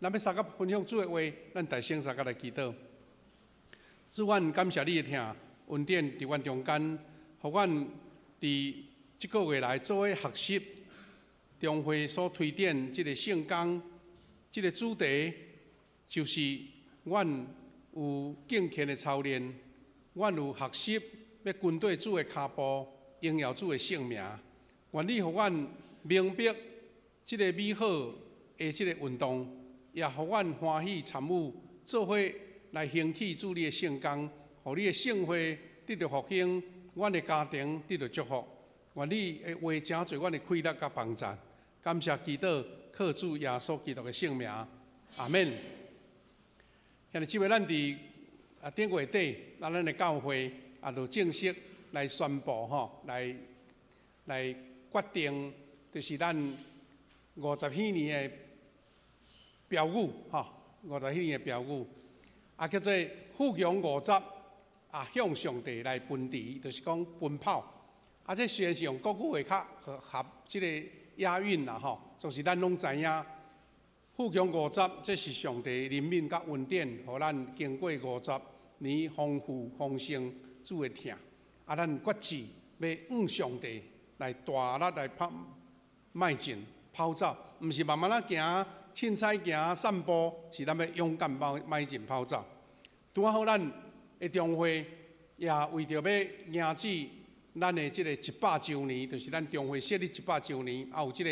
咱欲相佮分享主的話，咱大聲相佮來祈禱。主，阮感謝你的疼，恩典佇阮中間，予阮佇這個月來做伙學習中會所推展這個聖工，這個主題就是阮有敬虔的操練，阮有學習欲跟綴主的跤步，榮耀主的聖名。願你予阮明白這個美好的這個運動，也予阮歡喜參與，做伙來興起主你的聖工，予你的聖會得著復興，阮的家庭得著祝福。願你的話成做阮的氣力佮幫贊。感謝祈禱，靠主耶穌基督的聖名，阿們。兄弟姊妹，咱佇頂月底，咱的教會也就正式來宣布吼，來決定，就是咱50禧年的標語吼，五十禧年的標語，叫做富強五十，向上帝來奔馳，就是講奔跑。這雖然是用國語話較合合這個押韻啦吼，就是咱攏知影，富強五十，這是上帝憐憫佮恩典，予咱經過五十年豐富豐盛主的疼。咱決志欲向上帝來大力來跑邁進跑走，毋是慢慢仔行、凊彩行、散步，是咱欲勇敢跑邁進跑走。拄仔好，咱的中會也為著欲迎接咱的這個100週年，就是咱中會設立一百週年，也有這個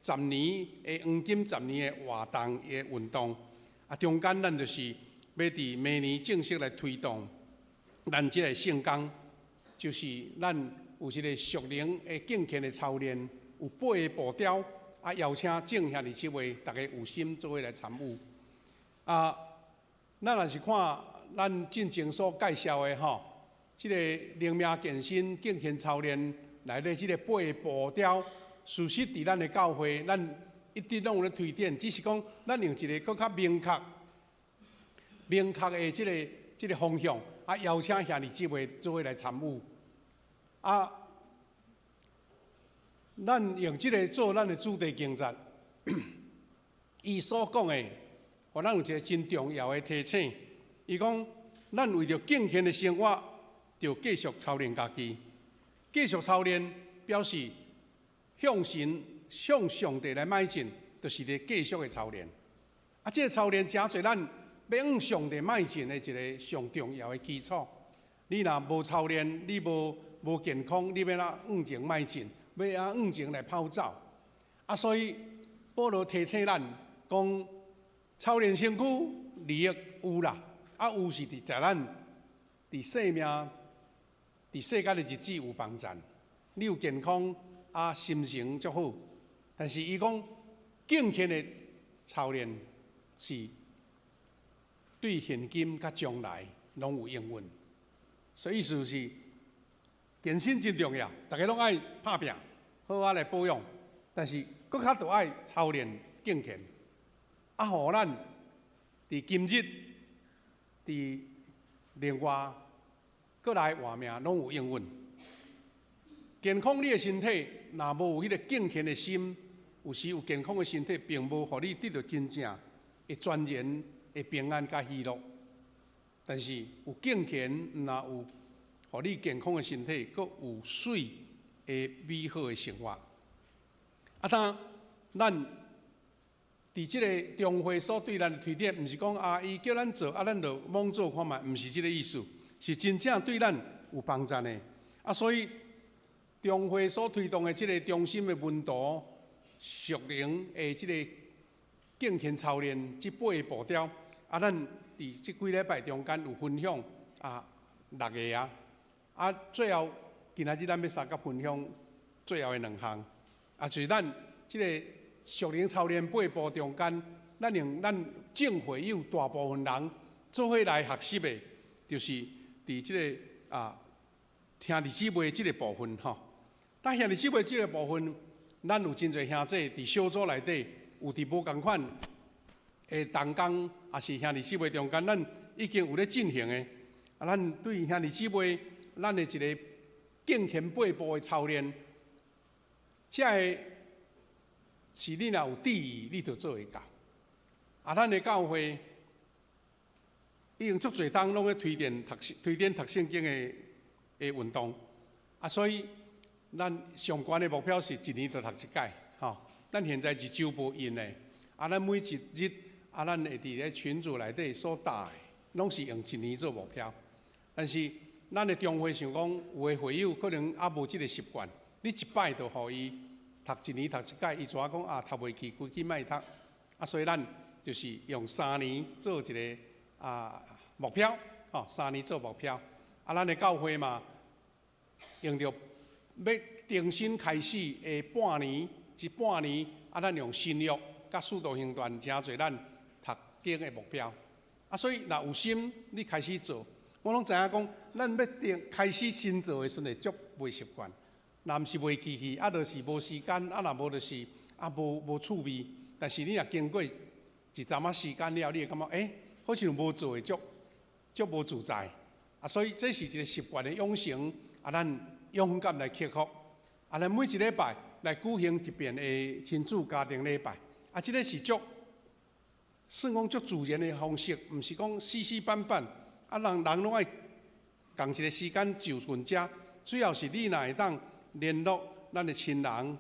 十年的黃金十年的活動的運動。中間咱就是欲佇明年正式來推動咱這個聖工，就是咱有這個屬靈的敬虔的操練，有八个步調，邀請眾兄弟姊妹，逐家有心做伙來參與。咱若是看咱進前所介紹的吼，這個靈命健身敬虔操練內底這個八个步調，事實佇咱的教會，咱一直攏有咧推展，只是講咱用一個閣較明確、明確的這個方向，邀請兄弟姊妹做伙來參與。咱用這個做咱的主題經節，伊所講的，予咱有一個真重要的提醒。伊講，咱為著敬虔的生活，著繼續操練家己，繼續操練表示向神、向上帝來邁進，就是咧繼續的操練。這個操練成做咱欲向上帝邁進的一個上重要的基礎。你若無操練，你無健康，你欲按怎向前邁進？欲按怎向前來跑走？所以保羅提醒咱講，操練身軀利益有啦，有是佇在咱佇生命、佇世間的日子有幫贊。你有健康，心情足好。但是伊講敬虔的操練是對現今佮將來攏有應允。所以意思是健身真重要，逐家攏愛拍拚，好好來保養。但是閣較著愛操練敬虔，予咱佇今日、佇另外閣來活命攏有應允。健康你的身體，若無有彼個敬虔的心，有時有健康的身體，並無予你得著真正的全然的平安佮喜樂。但是有敬虔，毋若有予你健康的身體，閣有媠的美好的生活。當咱佇這個中會所對咱的推展，毋是講伊叫咱做，咱就罔做看覓，毋是這個意思，是真正對咱有幫贊的。所以中會所推動的這個中心的門徒屬靈的這個敬虔操練，這八个步調，咱佇這幾禮拜中間有分享六个，最後今仔日咱欲相佮分享最後的兩項，就是咱這個屬靈操練八步中間，咱用咱眾會友大部分人做伙來學習的，就是佇這個兄弟姊妹這個部分吼。但兄弟姊妹這個部分，咱有真濟兄弟佇小組內底有佇無仝款的同工，抑是兄弟姊妹中間，咱已經有咧進行的。咱對兄弟姊妹，咱的一個敬虔八步的操練，這个是你若有志意，你就做會到。啊，咱的教會已經足濟冬攏咧推展讀推展讀聖經的運動，啊，所以咱上懸的目標是一年就讀一擺，吼。咱現在一週無印的，啊，咱每一日啊，咱會佇咧群組內底所打的，攏是用一年做目標。但是咱的中會想講，有的會友可能猶無這个習慣，你一擺就予伊讀一年讀一擺，伊就講啊讀袂去，規氣莫讀。啊，所以咱就是用3年做一个目標，吼，三年做目標。啊，咱的教會嘛，用著欲重新開始的半年，這半年啊，咱用新約佮使徒行傳成做咱讀經的目標。啊，所以若有心，你開始做，我攏知影講，咱欲定開始新做的時陣會足袂習慣。若毋是袂記去，啊，就是無時間，啊，若無就是啊，無趣味。但是你若經過一陣仔時間了，你會感覺，欸，好像無做會足足無自在。啊，所以這是一个習慣的養成，啊，咱勇敢來克服。啊，咱每一禮拜來舉行一遍的親子家庭禮拜。啊，這个是足算講足自然的方式，毋是講死死板板。啊，人人攏愛仝一个時間就近遮，主要是你若會當聯絡咱的親人，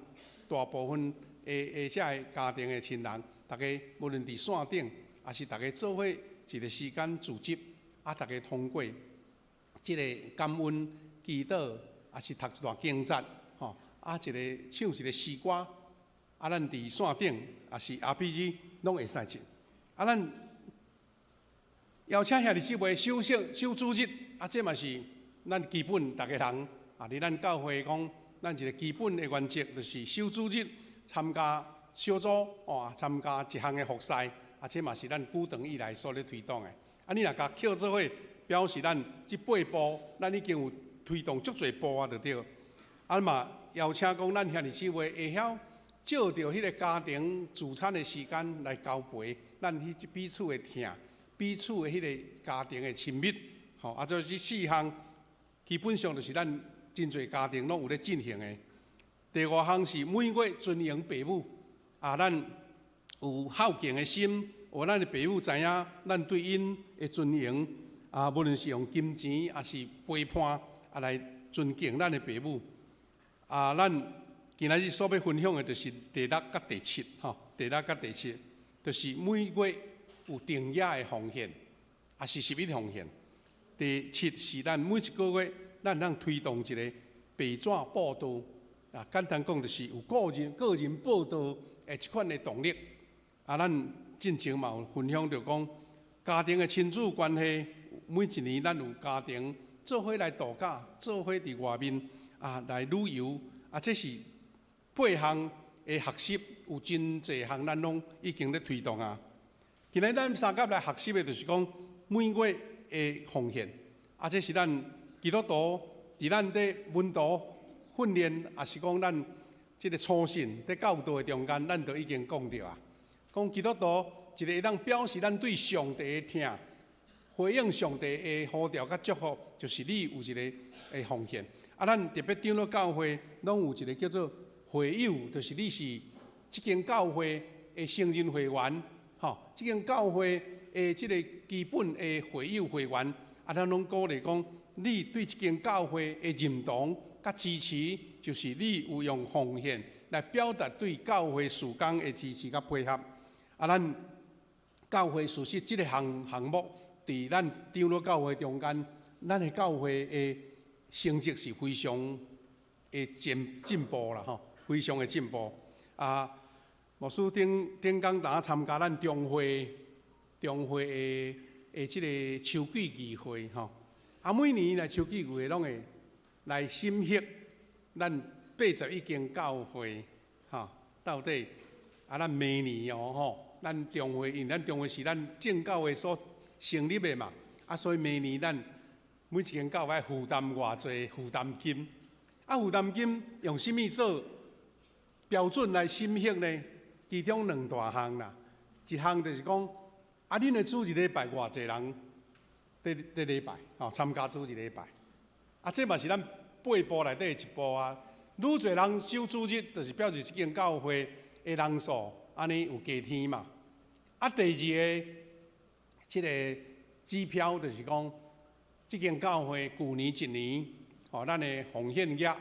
大部分的這个家庭的親人，逐家無論佇線頂，抑是逐家做伙一个時間組織，啊，逐家通過這个感恩祈禱，抑是讀一段經節，吼，啊，一个唱一个詩歌，啊，咱佇線頂，抑是 RPG 攏會使做。啊，咱邀請兄弟姊妹守聖守主日，啊，這嘛是咱基本逐个人啊，佇咱教會講，咱一个基本的原則就是守主日，參加小組，哦，參加一項的服事，啊，這嘛是咱久長以來所咧推動的。啊，你若共抾做伙，表示咱這八步，咱已經有推動足濟步啊，就對。啊嘛，邀請講咱兄弟姊妹會曉借著彼个家庭聚餐的時間來交陪，咱彼彼此的疼，彼此的彼个家庭的親密，吼，啊，這這四項基本上就是咱真濟家庭攏有咧進行的。第五項是每月尊榮爸母，啊，咱有孝敬的心，予咱的爸母知影，咱對𪜶的尊榮，啊，無論是用金錢，抑是陪伴，啊，來尊敬咱的爸母。啊，咱今仔日所欲分享的，就是第六佮第七，吼，第六佮第七，就是每月有定額的奉獻，抑是十一奉獻。第七是咱每一个月，咱通推動一个白紙報道，啊，簡單講就是有個人報道的這款的動力。啊，咱進前嘛有分享著講，家庭的親子關係，每一年咱有家庭做伙來度假，做伙佇外面啊來旅遊，啊，這是八項的學習，有真濟項咱攏已經咧推動啊。今日咱相佮來學習的，就是講每月的奉獻，啊，這是咱基督徒佇咱佇門徒訓練，抑是講咱這个初信佇教導的中間，咱都已經講著啊。講基督徒一个會當表示咱對上帝的疼，回應上帝的呼召佮祝福，就是你有一个的奉獻。啊，咱特別長老教會攏有一个叫做會友，就是你是這間教會的承認會員，吼，這間教會的這个基本的會友會員，啊，咱攏鼓勵講，你對這間教會的認同佮支持，就是你有用奉獻來表達對教會事工的支持佮配合。啊，咱教會事實這个項目，佇咱長老教會中間，咱的教會的成績是非常的進步啦，吼，非常的進步。啊，牧師頂頂工當參加咱中會的這个秋季議會，吼。啊，每年來秋季議會攏會來審核咱81間教會，吼，到底啊，咱明年哦，吼，咱中會，因為咱中會是咱正教會所成立的嘛，啊，所以明年咱每一間教會愛負擔偌濟負擔金，啊，負擔金用啥物做標準來審核呢？其中兩大項啦，一項就是講，啊，恁的主日禮拜偌濟人佇禮拜，吼，參加主日禮拜，啊，這嘛是咱八步內底的一步啊。愈濟人守主日，就是表示這間教會的人數按呢有加添嘛。啊，啊，第二个這个指標就是講，這間教會舊年一年，吼，咱的奉獻額，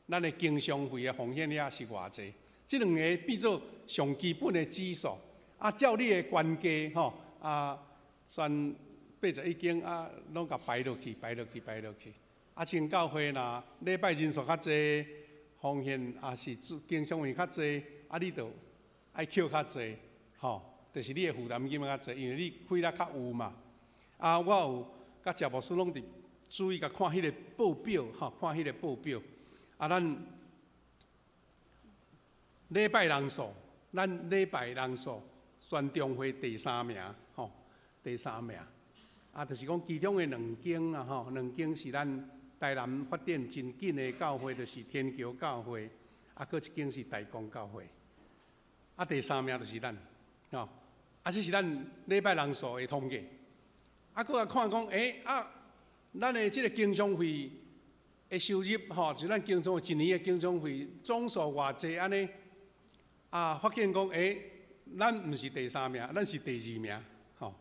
咱的經常費的奉獻額是偌濟？這兩个變做上基本的指數。啊，照你的關係，吼，啊，算81間啊，攏共排落去，排落去，排落去。啊，像教會若禮拜人數較濟，奉獻也是經常費較濟，啊，你就愛扣較濟，吼，就是你的負擔金較濟，因為你開得較有嘛。啊，我有佮謝牧師攏佇注意共看彼个報表，吼，看彼个報表。啊，咱禮拜人數，咱禮拜人數全中會第三名，吼，第三名。啊，就是講其中的兩間啊，吼，兩間是咱台南發展真緊的教會，就是天橋教會，啊，閣一間是大公教會。啊，第三名就是咱，吼，啊，這是咱禮拜人數的統計。啊，閣來看講，欸，啊，咱的這个經常費的收入，吼，就是咱經常一年的經常費總數偌濟按呢？啊，發現講，欸，咱毋是第三名，咱是第二名，吼。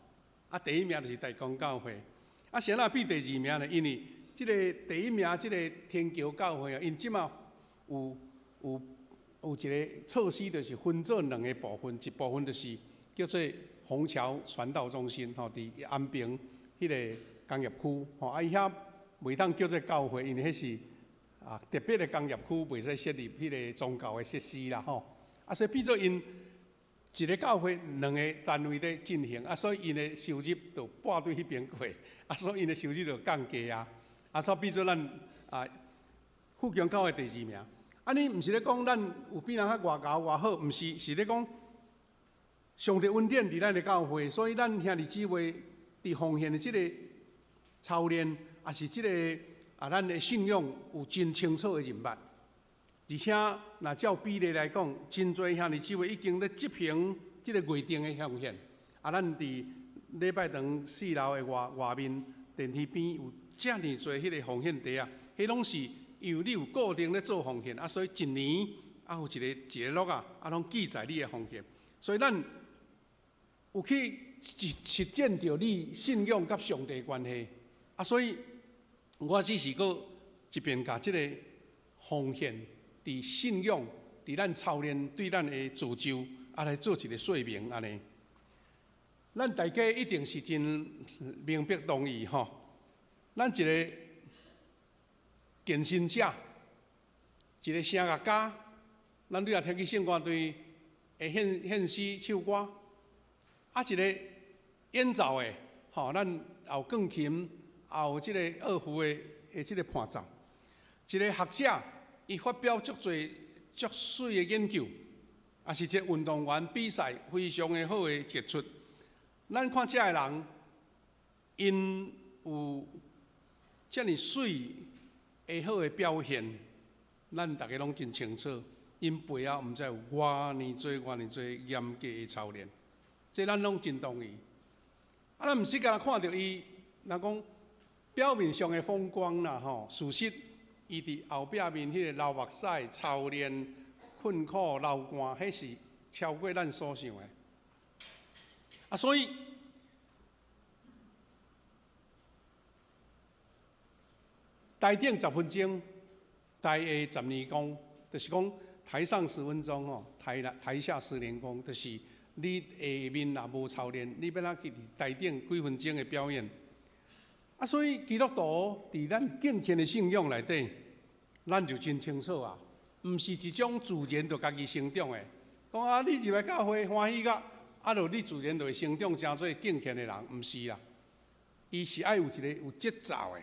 啊，第一名就是大公教會。啊，啥人變第二名呢？因為這个第一名，這个天橋教會啊，𪜶這馬有一个措施，就是分做兩个部分，一部分就是叫做虹橋傳道中心，吼，佇安平彼个工業區，吼，啊，伊遐袂當叫做教會，因為彼是啊特別的工業區，袂使設立彼个宗教的設施啦，吼。啊，所以變做𪜶一个教會兩个單位咧進行，啊，所以𪜶的收入就撥對彼邊過，啊，所以𪜶的收入就降低啊，啊，所以變做咱啊富強教會第二名。啊，呢毋是咧講咱有比人較偌𠢕偌好，毋是，是咧講上帝恩典佇咱的教會，所以咱兄弟姊妹佇奉獻的這个操練，也是這个啊，咱的信仰有真清楚的認捌。而且，若照比例來講，真濟兄弟姊妹已經咧執行這个月定的奉獻。啊，咱佇禮拜堂四樓的外外面電梯邊有遮爾濟彼个奉獻袋仔，彼攏是因為你有固定咧做奉獻，啊，所以一年啊有一个一个錄啊，啊，攏記載你的奉獻。所以咱有去實實踐著你信仰佮上帝關係。啊，所以我只是閣一遍共這个奉獻。佇信仰，佇咱操練對咱的造就，啊來做一个說明按呢。咱大家一定是真明白同意吼。咱一个健身者，一个聲樂家，咱你若提起聖歌隊會獻獻詩唱歌，啊一个演奏的，吼，咱也有鋼琴，也有這个樂符的的這个伴奏，一个學者。伊發表足濟足媠的研究，也是一个運動員比賽非常的好的傑出。咱看這个人，𪜶有遮爾媠的好的表現，咱逐个攏真清楚。𪜶背後毋知有偌爾濟、偌爾濟嚴格的操練，這咱攏真同意。啊，咱毋是干焦看著伊，若講表面上的風光啦，吼，事實。伊佇後壁面彼个流目屎、操練、困苦、流汗，彼是超過咱所想的。啊，所以台頂十分鐘，台下十年功，就是講台上十分鐘吼，台台下十年功，就是你下面若無操練，你欲怎去佇台頂幾分鐘的表演？啊，所以基督徒佇咱敬虔的信仰內底，咱就真清楚啊，毋是一種自然就家己成長的。講啊，你入來教會歡喜甲，啊，就你自然就會成長成做敬虔的人，毋是啦。伊是愛有一个有節奏的、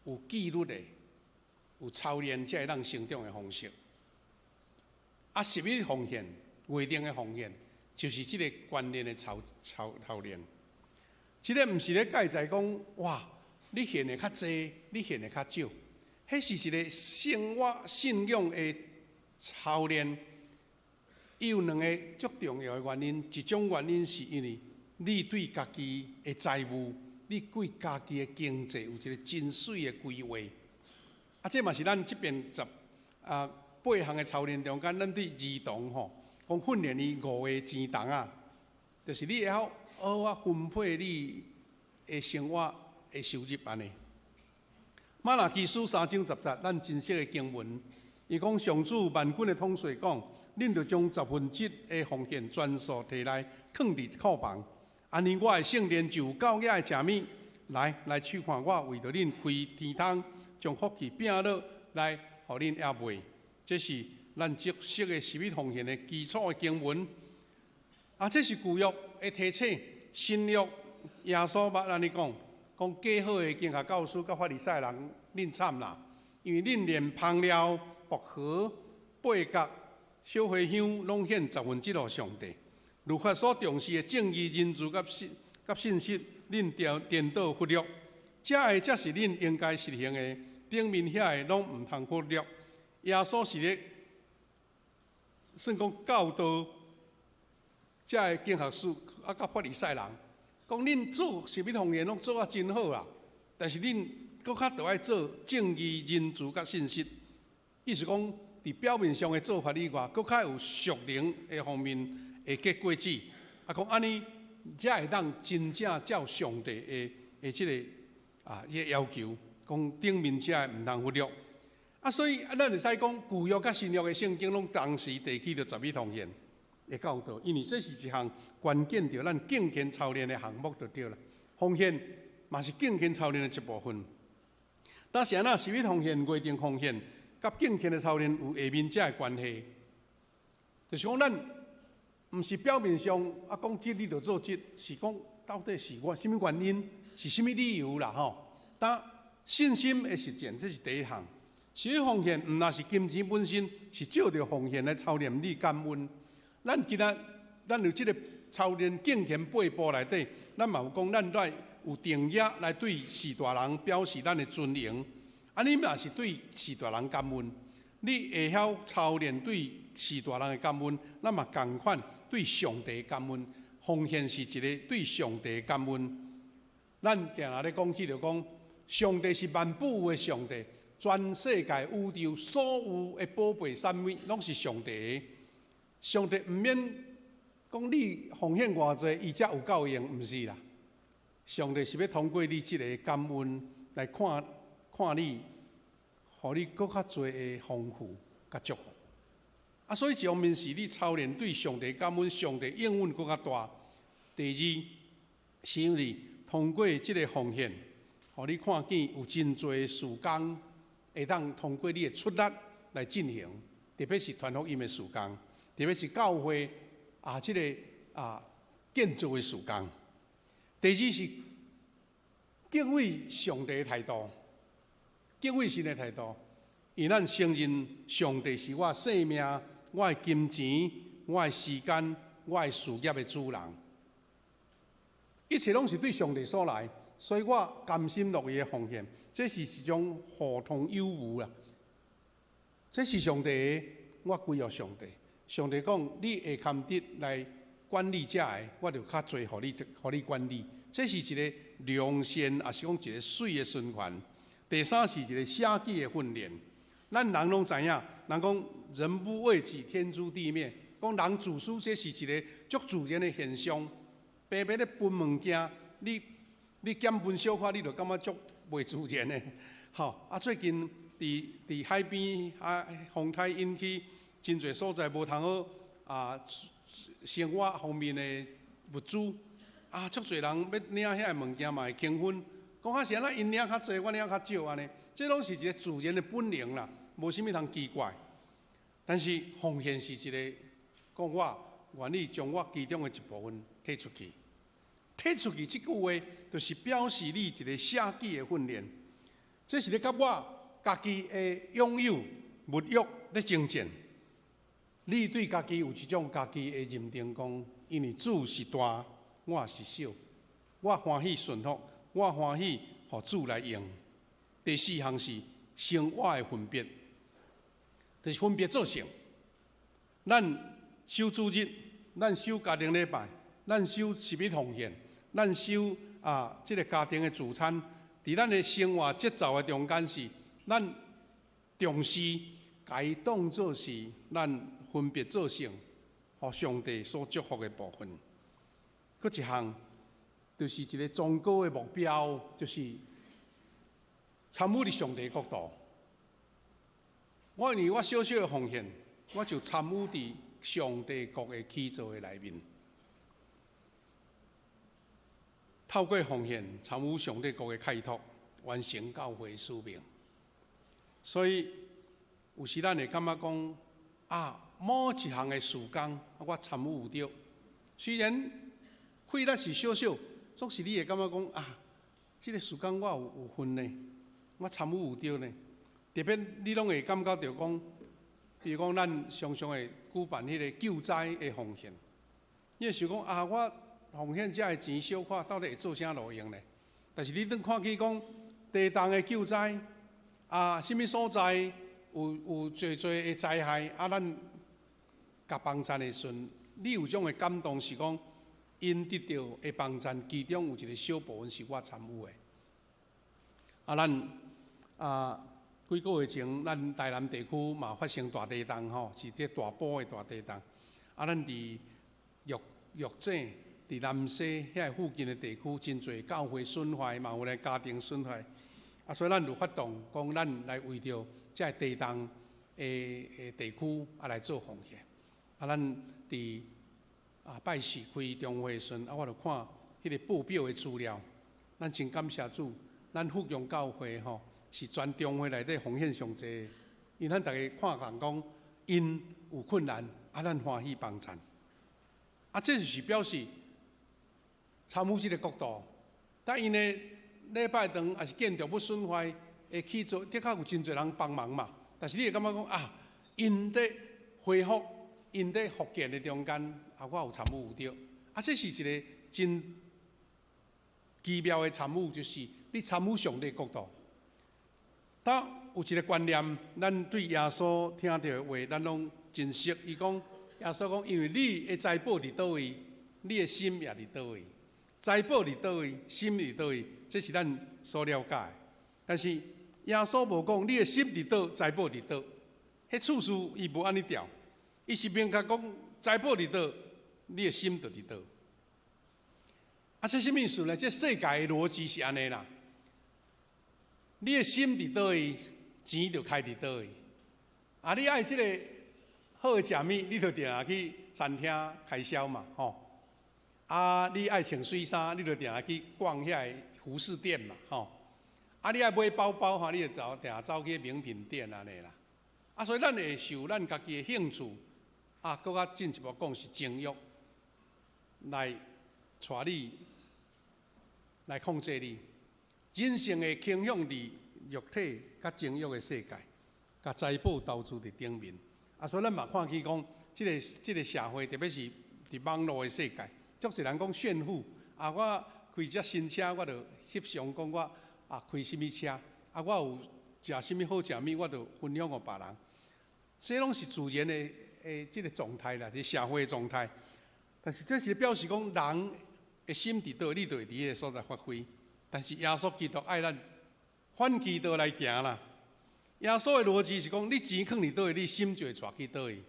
有紀律的、有操練，才會當成長的方式。啊，十一奉獻、月頂的奉獻，就是這个觀念的操操操練。這个毋是咧介在講，哇！你獻的較濟，你獻的較少，彼是一个生活信仰的操練。伊有兩个足重要的原因，一種原因是因為你對家己的財務，你對家己的經濟有一个真媠的規劃。啊，這嘛是咱這邊十啊八項的操練中間，咱對兒童吼，講訓練伊五个錢筒仔。就是你會曉好好分配你的生活的收入按呢。瑪拉基書三章十節，咱真熟的經文，伊講上主萬軍的統帥講，恁著將十分之一的奉獻全數提來，囥佇庫房，按呢我的聖殿就有夠額的食物。來來試看我為著恁開天窗，將福氣摒落來，予恁也袂。這是咱足熟的十一奉獻的基礎的經文。啊，這是舊約的提醒，新約耶穌捌按呢講，講假好的經學教師佮法利賽人，恁慘啦！因為恁連香料、薄荷、八角、小茴香攏獻十分之一予上帝，律法所重視的正義、仁慈佮信實，恁顛顛倒忽略。這个才是恁應該實行的，頂面遐个攏毋通忽略。耶穌是咧算講教導這个經學師啊，佮法利賽人，講恁做十一奉獻攏做啊真好啦，但是恁閣較著愛做正義、仁慈佮信實。意思講，佇表面上的做法以外，閣較有屬靈的方面的結果子。啊，講按呢，才會當真正照上帝的這个啊，這个要求，講頂面這个毋通忽略。啊，所以啊，咱會使講舊約佮新約的聖經攏同時提起著十一奉獻的教導，因為這是一項關鍵著咱敬虔操練的項目就對啦。奉獻嘛是敬虔操練的一部分。但是按怎十一奉獻、月定奉獻，佮敬虔的操練有下面這个關係，就是講咱毋是表面上啊講這你就做這，是講到底是我啥物原因，是啥物理由啦吼。但信心的實踐，這是第一項。十一奉獻毋但是金錢本身，是藉著奉獻來操練你感恩。咱今仔咱有這个操練敬虔八步內底，咱嘛有講咱來有定額來對序大人表示咱的尊榮。按呢嘛是對序大人感恩。你會曉操練對序大人的感恩，咱嘛仝款對上帝感恩。奉獻是一个對上帝的感恩。咱定定咧講起就講，上帝是萬有的上帝，全世界宇宙所有的寶貝產物攏是上帝的。上帝毋免講你奉獻偌濟，伊才有夠用，毋是啦。上帝是欲通過你這个感恩來看看你，予你閣較濟的豐富佮祝福。啊，所以一方面是你操練對上帝感恩，上帝應允閣較大。第二，是因為通過這个奉獻，予你看見有真濟事工會當通過你的出力來進行，特別是傳福音的事工，特別是教會啊這个啊建造的事工。第二是敬畏上帝的態度，敬畏神的態度，因為咱承認上帝是我生命、我的金錢、我的時間、我的事業的主人，一切攏是對上帝所來，所以我甘心樂意的奉獻，這是一種互通有無啦。這是上帝的，我歸予上帝。上帝講，你會堪得來管理這个，我就較濟予你，予你管理。這是一个良善，也是講一个媠的循環。第三是一个捨己的訓練。咱人攏知影，人講人不為己，天誅地滅。講人自私，這是一个足自然的現象。白白咧分物件，你減分小可，你就感覺足袂自然的。吼啊！最近佇海邊啊，風颱引起真濟所在無通好啊，生活方面的物資啊，足濟人欲領遐个物件嘛會平分。講啊是按怎𪜶領較濟，我領較少按呢？這攏是一個自然的本能啦，無啥物通奇怪。但是奉獻是一个，講我願意將我其中的一部分提出去，提出去這句話，就是表示你一个捨己的訓練。這是咧佮我家己的擁有物欲咧爭戰。你對家己有一種家己的認定，講因為主是大，我是小，我歡喜順服，我歡喜予主來用。第四項是生活的分別，就是分別做聖。咱守主日，咱守家庭禮拜，咱守十一奉獻，咱守啊這个家庭的聚餐，佇咱的生活節奏的中間是，咱重視，共伊當做是咱分別做聖，予上帝所祝福的部分。閣一項就是一个崇高的目標，就是參與佇上帝國度。我認為我小小的奉獻，我就參與佇上帝國的起造的內面。透過奉獻參與上帝國的開拓，完成教會使命。所以有時咱會感覺講啊，某一項的事工，我參與有著。雖然費力是少少，總是你會感覺講啊，這个事工我有份呢，我參與有著呢。特別你攏會感覺著講，比如講咱常常會舉辦彼个救災的奉獻，你會想講啊，我奉獻遮的錢小可，到底會做啥路用呢？但是你當看見講地動的救災啊，啥物所在有濟濟的災害啊，咱共幫贊的時陣，你有種的感動是講，𪜶得著的幫贊，其中有一个小部分是我參與的。啊，咱啊幾個月前，咱台南地區嘛發生大地動吼，是這大埔的大地動。啊，咱佇玉玉井、佇南勢遐附近的地區，真濟教會損壞，嘛有咧家庭損壞。啊，所以咱有發動，講咱來為著這个地動的地區啊來做奉獻。啊，咱佇啊拜四開中會時陣，啊，我就看彼个報表的資料，咱真感謝主，咱福強教會吼是全中會內底奉獻上濟，因為咱逐家看見講𪜶有困難，啊，咱歡喜幫贊。啊，這就是表示參與這个國度，但𪜶的禮拜堂抑是建築物損壞，會去做，的確有真濟人幫忙嘛。但是你會感覺講啊，𪜶佇恢復、𪜶佇復建的中間，啊，我有參與有著。啊，這是一个真奇妙的參與，就是你參與上帝國度。當有一个觀念，咱對耶穌聽著的話，咱攏真熟。伊講，耶穌講，因為你的財寶佇佗位，你的心也佇佗位。財寶佇佗位，心佇佗位，這是咱所了解的。但是耶穌無講你的心佇佗，財寶佇佗，彼次序伊無按呢調，伊是明確講財寶佇佗，你的心就佇佗。啊，這啥物意思呢？這世界的邏輯是按呢啦。你的心佇佗位，錢就開佇佗位。啊，你愛這个好的食物，你就定定去餐廳開銷嘛，吼。啊，你愛穿媠衫，你就定定去逛遐个服飾店嘛，吼。啊，你愛買包包吼，你就走定走去名品店按呢啦。啊，所以咱會受咱家己的興趣，啊，閣較進一步講是情慾來帶你，來控制你。人性會傾向佇肉體佮情慾的世界，共財寶投資佇頂面。啊，所以咱嘛看見講，這个社會，特別是佇網路的世界，足濟人講炫富。啊，我開這新車，我就翕相講我啊開啥物車。啊，我有食啥物好食物，我就分享予別人。這攏是自然的這个狀態啦，是社會的狀態。但是這是表示講人的心佇佗，你就會佇彼个所在發揮。但是耶穌基督愛咱反其道來行啦。耶穌的邏輯是講，你錢囥佇佗位，你心就會帶去佗位。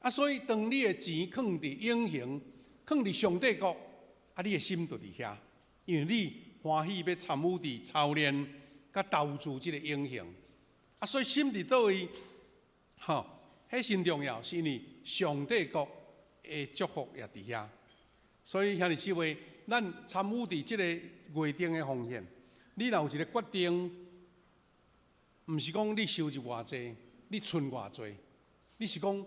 啊，所以當你的錢囥佇永恆，囥佇上帝國，啊，你的心就佇遐，因為你歡喜欲參與佇操練、佮投資這个永恆。啊，所以心佇佗位，吼，彼真重要，是因為上帝國的祝福也佇遐。所以兄弟姊妹，咱參與佇這个月頂的奉獻，你若有一个決定，毋是講你收入偌濟，你存偌濟，你是講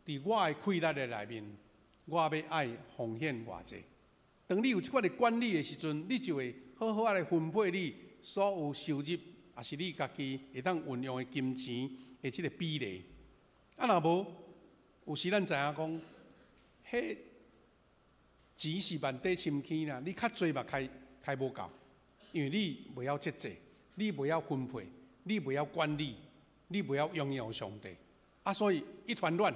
佇我的氣力的內面，我欲愛奉獻偌濟。當你有這款的管理的時陣，你就會好好仔來分配你所有收入，抑是你家己會當運用的金錢的這个比例。啊，若無，有時咱知影講，彼錢是萬塊深坑啦，你較濟嘛開開無夠，因為你袂曉節制，你袂曉分配，你袂曉管理，你袂曉榮耀上帝，啊，所以一團亂。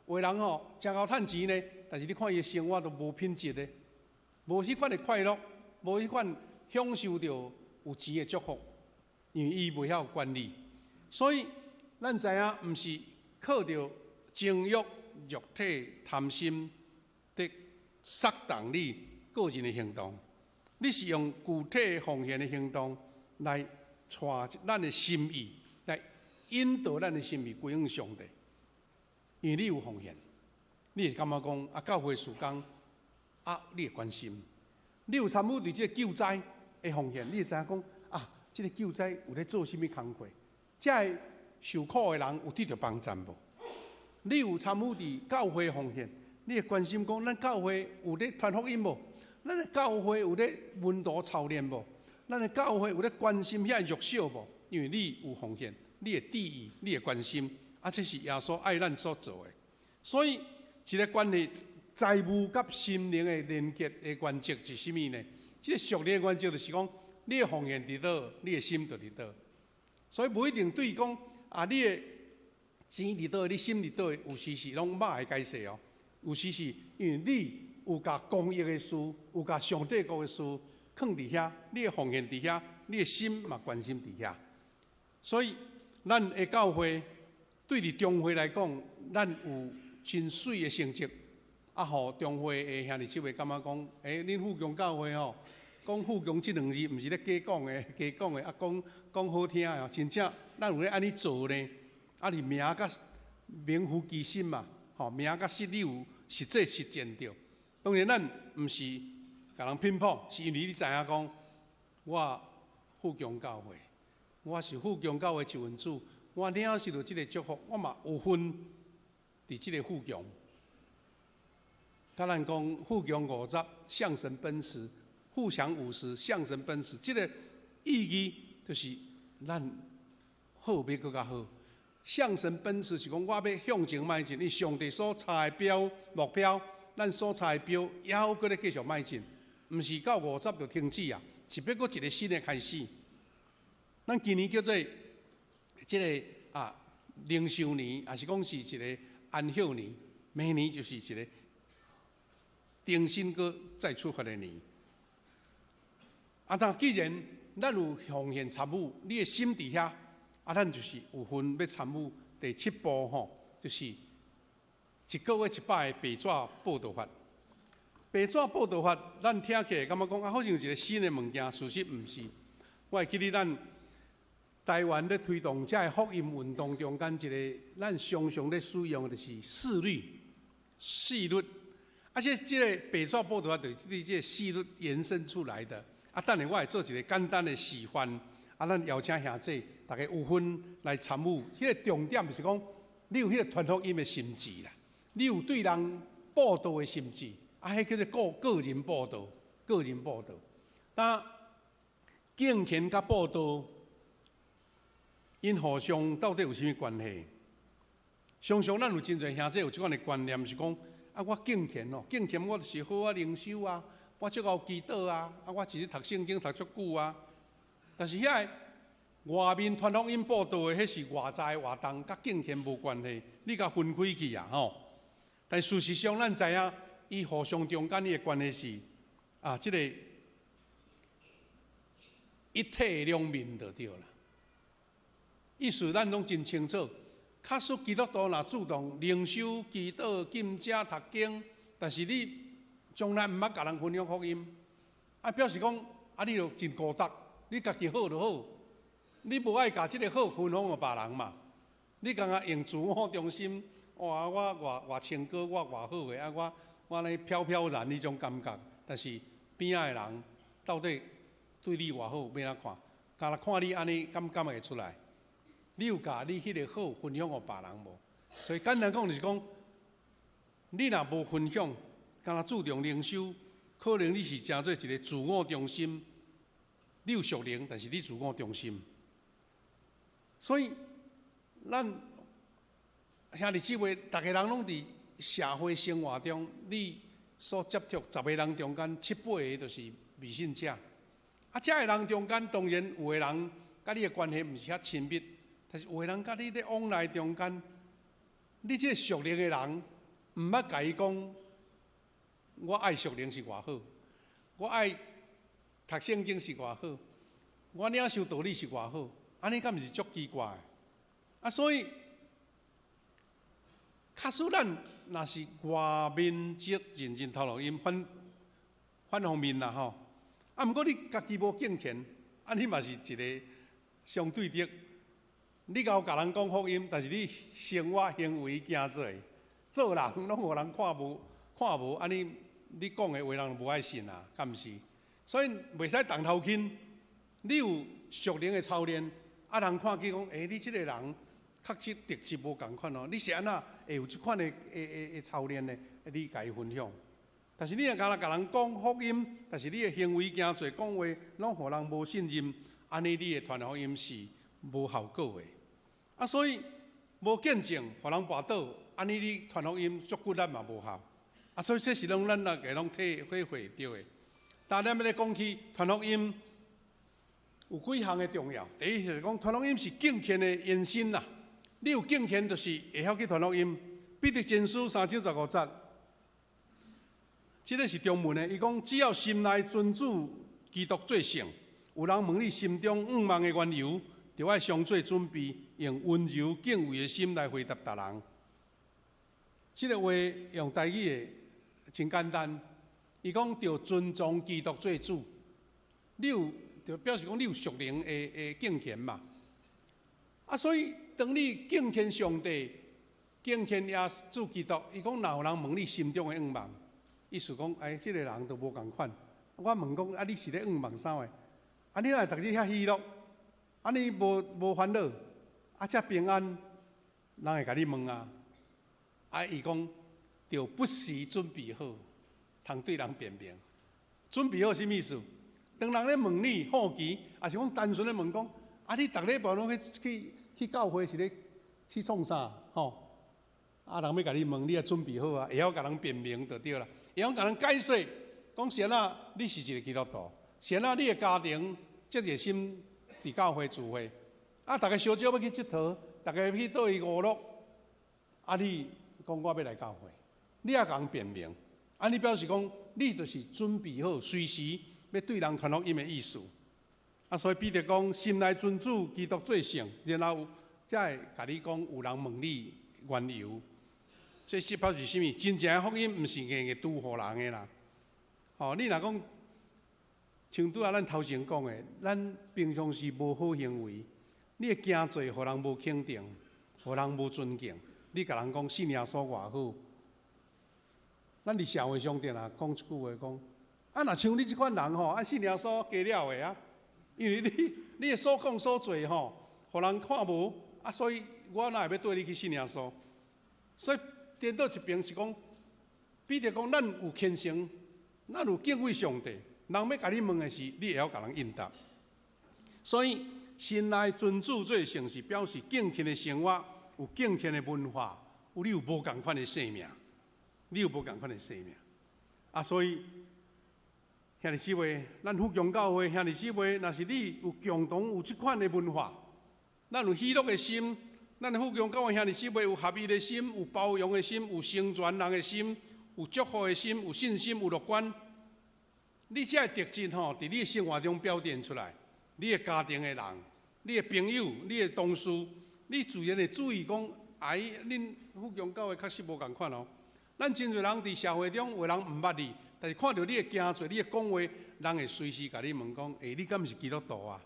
有的人吼，誠𠢕趁錢呢，但是你看伊的生活都無品質的，無彼款的快樂，無彼款享受著有錢的祝福，因為伊袂曉管理。所以咱知影，毋是靠著情欲、肉體、貪心佇煽動你個人的行動，你是用具體奉獻的行動來帶咱的心意，來引導咱的心意歸向上帝。因為你有奉獻，你會感覺講啊，教會事工啊，你會關心。你有參與佇這個救災的奉獻，你會知影講啊，這個救災有咧做啥物工課，這个受苦的人有得著幫助無？你有參與佇教會奉獻，你會關心講，咱教會有咧傳福音無？咱的教會有咧門徒操練無？咱的教會有咧關心遐弱小無？因為你有奉獻，你會注意，你會關心，啊，這是耶穌愛咱所做的。所以，一个關係財務佮心靈的連結的原則是啥物呢？這个屬靈的原則就是講，你的奉獻佇佗，你的心就佇佗。所以無一定對講啊，你的錢佇佗，你心佇佗，有時是攏肉的解釋哦。有時是因為你有共公益的事，有共上帝國的事囥佇遐，你的奉獻佇遐，你的心嘛關心佇遐。所以，咱的教會對佇中會來講，咱有真媠的成績。啊，予中會的兄弟姊妹感覺講，欸，恁富強教會吼，講富強這兩字，毋是咧假講的，假講的，啊，講講好聽的，真正咱有咧按呢做呢，啊，是名佮名副其實嘛，吼，名佮實你有實際實踐著。當然，咱毋是共人噴捧，是因為你知影講，我富強教會，我是富強教會一份子，我領受著這个祝福，我嘛有份佇這个富強。佮咱講富強五十，向神奔馳；富強五十，向神奔馳。這个意義就是咱好欲閣較好。向神奔馳是講我欲向前邁進，因上帝所設的標目標，咱所設的標猶閣咧繼續邁進，毋是到五十就停止啊，是欲閣一个新的開始。咱今年叫做這个啊靈修年，抑是講是一个安息年，明年就是一个重新閣再出發的年。啊，但既然咱有奉獻參與，你的心佇遐，啊，咱就是有份欲參與第七步吼，就是一個月一擺的白紙報道法。白紙報道法，咱聽起來感覺講啊，好像有一個新的物件，事實毋是。我會記得咱台灣咧推動這个福音運動中間一个咱常常咧使用的就是四律，四律。啊，這个白紙報道法就是這个四律延伸出來的。啊，等下我會做一个簡單的示範。啊，咱邀請兄弟逐家有份來參與。彼个重點就是講，你有彼个傳福音的心志啦，你有對人佈道的心志。啊，彼叫做個人佈道，個人佈道。那敬虔佮佈道，𪜶互相到底有啥物關係？常常咱有真濟兄弟有這款的觀念，是講啊，我敬虔哦，敬虔我就是好啊靈修啊，我足𠢕祈禱啊，啊，我一日讀聖經讀足久啊。但是遐个外面傳福音佈道的，彼是外在活動，佮敬虔無關係，你共分開去啊吼。但事實上，咱知影，伊互相中間的關係是啊，這个一體兩面就對啦。意思咱攏真清楚。假使基督徒若注重靈修、祈禱、禁食、讀經，但是你從來毋捌共人分享福音，啊，表示講啊，你就真孤獨，你家己好就好，你無愛共這个好分享予別人嘛？你感覺用自我中心，哇，我偌偌清高，我偌好的，啊，我咧飄飄然彼種感覺。但是邊仔的人到底對你偌好，欲按怎看？敢若看你按呢，敢會出來？你有共你彼个好分享予別人無？所以簡單講就是講，你若無分享，敢若注重靈修，可能你是成做一个自我中心。你有屬靈，但是你自我中心。所以，咱兄弟姊妹，逐个人攏佇社會生活中，你所接觸十个人中間，七八个就是未信者。啊，這个人中間，當然有的人佮你的關係毋是遐親密，但是有的人佮你咧往來中間，你這个屬靈的人，毋捌共伊講，我愛屬靈是偌好，我愛讀聖經是偌好，我領受道理是偌好，按呢敢毋是足奇怪的？啊，所以，假使咱若是外面則認真頭路，𪜶反反方面啦吼。啊，毋過你家己無敬虔，按呢嘛是一个相對的。你𠢕共人講福音，但是你生活行為行做，做人攏予人看無看無，按呢你講的話人無愛信啊，敢毋是？所以袂使當頭輕。你有屬靈的操練，啊，人看見講，欸，你這个人確實特質無仝款哦。你是按怎會有這款的操練呢？你共伊分享。但是你若干焦共人講福音，但是你的行為行做講話，攏予人無信任，按呢你的傳福音是無效果的。啊，所以無見證，予人跋倒，按呢你傳福音足骨力嘛無效。啊，所以這是攏咱大家攏體會著的。但咱欲來講起傳福音有幾項的重要。第一就是講傳福音是敬虔的延伸啦。你有敬虔，就是會曉去傳福音。彼得前書三章十五節，這个是中文的。伊講只要心內尊主基督做聖，有人問你心中向望的緣由，就愛常做準備，用溫柔敬畏的心來回答逐人。這个話用台語的真簡單。伊講著尊重基督做主，你有就表示講你有屬靈的敬虔嘛。啊，所以當你敬虔上帝、敬虔耶穌基督，伊講若有人問你心中的向望，意思講，哎，這个人都無仝款。我問講，啊，你是咧向望啥的？啊，你若逐日遐喜樂，啊，你無煩惱，啊，遮平安，人會共你問啊。啊，伊講，著不時準備好，通對人辯明。準備好啥物意思？當人咧問你好奇，抑是講單純咧問講，啊，你逐禮拜攏去教會是咧去創啥？吼？啊，人欲共你問，你也準備好啊，會曉共人辯明就對啦，會曉共人解釋，講是按怎你是一个基督徒，是按怎你的家庭這熱心佇教會聚會，啊，逐家相招欲去𨑨迌，逐家去佗位娛樂，啊，你講我欲來教會，你也共人辯明，啊，你表示講你就是準備好，隨時欲對人傳福音的意思。啊，所以彼得講，心內尊主基督做聖，然後才會共你講有人問你緣由。這是表示啥物？真正的福音毋是硬硬拄予人的啦。吼，你若講像拄仔咱頭前講的，咱平常時無好行為，你的行做予人無肯定，予人無尊敬，你共人講信耶穌偌好，咱佇社會上定定講一句話講，啊，若像你這款人吼，啊信耶穌加了的啊，因為你的所講所做吼，予人看無，啊，所以我哪會欲綴你去信耶穌？所以顛倒一邊是講，彼得講咱有虔誠，咱有敬畏上帝，人欲共你問的是，你會曉共人應答。所以心內尊主做聖是表示敬虔的生活，有敬虔的文化，有你有無仝款的生命，你有無仝款的生命。啊，所以兄弟姊妹，咱福強教會兄弟姊妹，若是你有共同有這款的文化，咱有喜樂的心，咱福強教會兄弟姊妹有合一的心，有包容的心，有成全人的心，有祝福的心，有信心，有樂觀。你這个特質吼，佇你的生活中表現出來，你的家庭的人，你的朋友，你的同事，你自然會注意講，哎，恁福強教會確實無仝款哦。咱真濟人佇社會中有人毋捌你，但是看著你的行做，你的講話，人會隨時共你問講，欸，你敢毋是基督徒啊？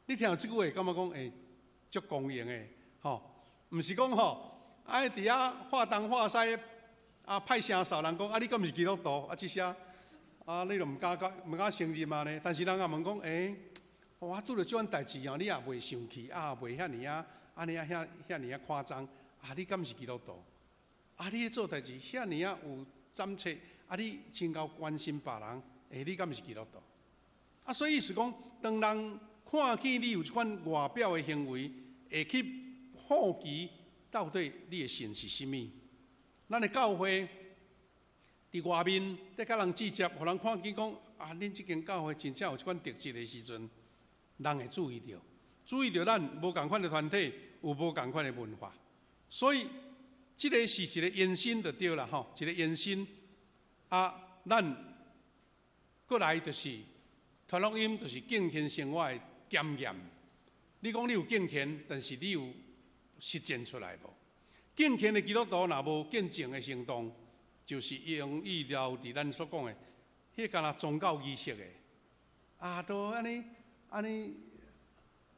你聽著這句話，感覺講，欸，足光榮的，吼，毋是講吼，啊，佇遐話東話西，啊，歹聲掃人講，啊，你敢毋是基督徒？啊，這聲，啊，你就毋敢承認嘛呢？但是人也問講，欸，我拄著這款代誌哦，你也袂生氣，啊，袂遐爾啊，按呢啊，遐爾啊誇張，啊，你敢毋是基督徒？啊，你咧做代誌遐爾啊有膽切，啊，你真𠢕關心別人，欸，你敢毋是基督徒？啊，所以意思講，當人看見你有這款外表的行為，會去好奇到底你的信是啥物。咱的教會佇外面咧共人接觸，予人看見講啊，恁這間教會真正有這款特質的時陣，人會注意著，注意著咱無仝款的團體，有無仝款的文化，所以這个是一个延伸就對啦吼，一个延伸。啊，咱過來就是傳福音，就是敬虔生活的檢驗。你講你有敬虔，但是你有實踐出來無？敬虔的基督徒若無見證的行動，就是容易留佇咱所講的遐彼個敢若宗教儀式的，啊，都按呢按呢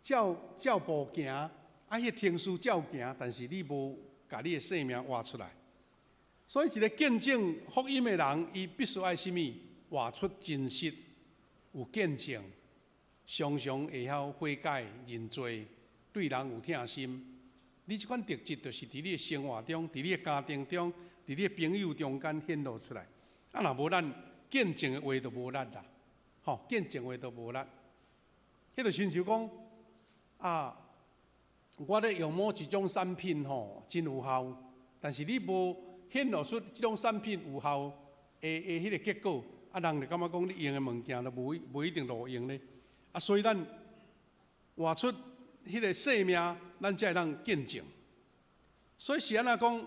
照照步行，啊，彼個程序照行，但是你無共你的生命活出來。所以一個見證福音的人，伊必須愛啥物？活出真實，有見證，常常會曉悔改認罪，對人有疼心。你這款特質，就是佇你的生活中，佇你的家庭中，佇你的朋友中間顯露出來。啊，若無咱見證的話，就無力啦。吼，見證話就無力。彼就親像講啊，我咧用某一種產品吼，真有效，但是你無顯露出這種產品有效的彼個結果，啊，人就感覺講你用的物件都無一定路用咧。啊，所以咱活出彼個生命，咱才會當見證。所以是按怎講，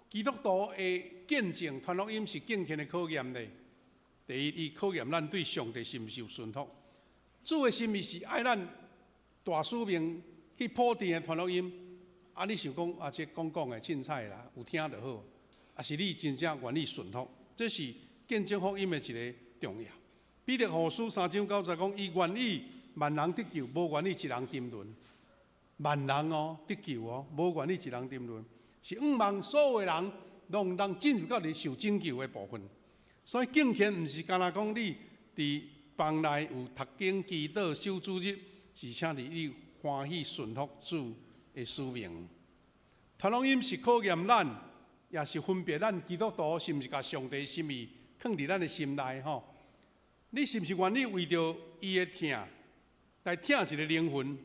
基督徒的見證，傳福音是敬虔的考驗咧。第一，伊考驗咱對上帝是毋是有順服。主的心意是愛咱大使命去普天的傳福音。啊，你想講啊，這講講的凊彩啦，有聽就好。抑是你真正願意順服，這是見證福音的一個重要。彼得後書3章9節講，伊願意萬人得救，無願意一人沉淪。萬人哦得救哦，無願意一人沉淪，是向望所有的人攏通進入到你受拯救的部分。所以敬虔毋是干焦講你佇房內有讀經、祈禱、守主日，是請佇你歡喜順服主的使命。傳福音是考驗咱，也是分別咱基督徒是毋是共上帝心意囥佇咱的心內吼。你是毋是願意為著伊的疼來疼一個靈魂？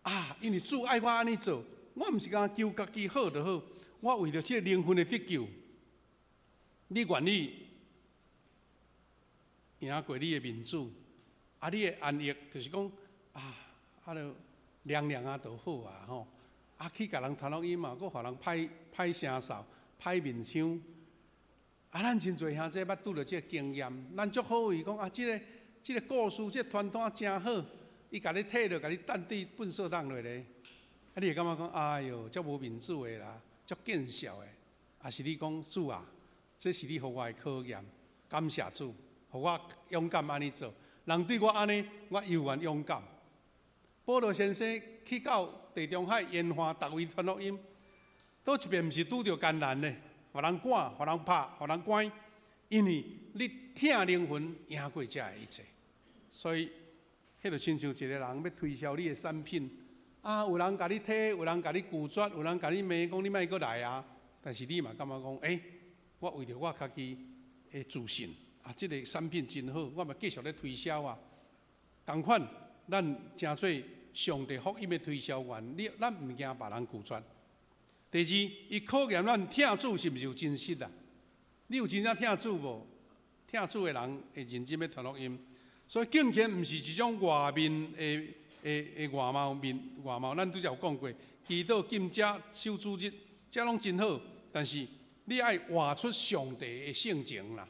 啊，因為主愛我按呢做，我毋是干焦求家己好就好，我為著這個靈魂的得救，你願意贏過你的面子，啊，你的安逸就是講啊，啊，就涼涼啊，就好啊，吼。啊，去共人傳福音嘛，閣予人歹歹聲掃、歹面相。啊，咱真濟兄弟捌拄著這個經驗，咱足好意講啊，這個故事、這個傳單誠好，伊共你退落，共你擲佇糞掃桶內咧。啊，你會感覺講，哎喲，足無面子的啦，足見笑的。抑是你講主啊，這是你予我的考驗，感謝主，予我勇敢按呢做。人對我按呢，我猶原勇敢。保羅先生去到地中海沿岸，逐位傳福音，佗一遍毋是拄著艱難咧，予人趕，予人拍，予人關，因為你疼靈魂贏過這的一切。所以，彼就親像一個人欲推銷你的產品，啊，有人共你推，有人共你拒絕，有人共你罵，講你莫閣來啊。但是你嘛感覺講，欸，我為著我家己的自信，啊，這個產品真好，我嘛繼續咧推銷啊。仝款，咱成做上帝福音的推銷員，你咱毋驚別人拒絕。第二，伊考驗咱疼主是毋是有真實啊？你有真正疼主無？疼主的人會認真欲傳福音。所以敬虔毋是一種外面的外貌面外貌，咱拄才有講過，祈禱、禁食、守主日，這攏真好。但是你愛活出上帝的性情啦，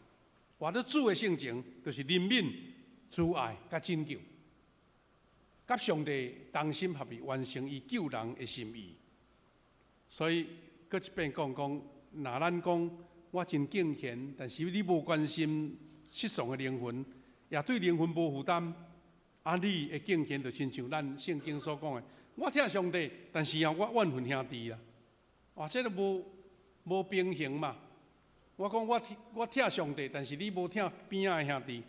活出主的性情，就是憐憫、慈愛、佮拯救，佮上帝同心合意完成伊救人的心意。所以，閣一遍講講，若咱講我真敬虔，但是你無關心失喪的靈魂，也對靈魂無負擔，啊，你的敬虔就親像咱聖經所講的，我疼上帝，但是啊，我怨恨兄弟啦，哇，這個無平衡嘛。我講我疼上帝，但是你無疼邊仔的兄弟，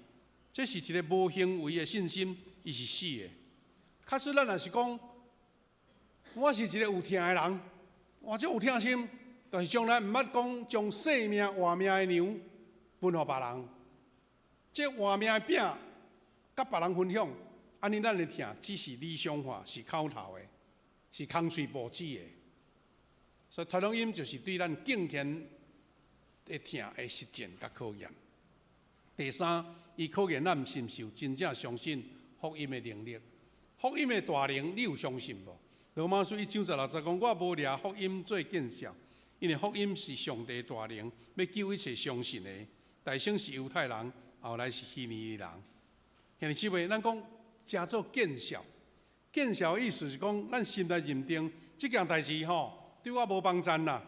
這是一個無行為的信心，伊是死的。假使咱若是講，我是一個有疼的人，我足有疼心，但是從來毋捌講將性命活命的糧分予別人，這活命的餅佮別人分享，按呢咱的疼只是理想化，是口頭的，是空喙無舌的。所以傳福音就是對咱敬虔的疼的實踐佮考驗。第三，伊考驗咱是毋是有真正相信福音的能力。福音的大能，你有相信無？羅馬書1章16節講，我無掠福音做見笑，因為福音是上帝大能，欲救一切相信的。大先是猶太人，後來是希利尼人。兄弟姊妹，咱講誠做見笑，見笑的意思是講，咱心內認定這件代誌吼，對我無幫贊啦，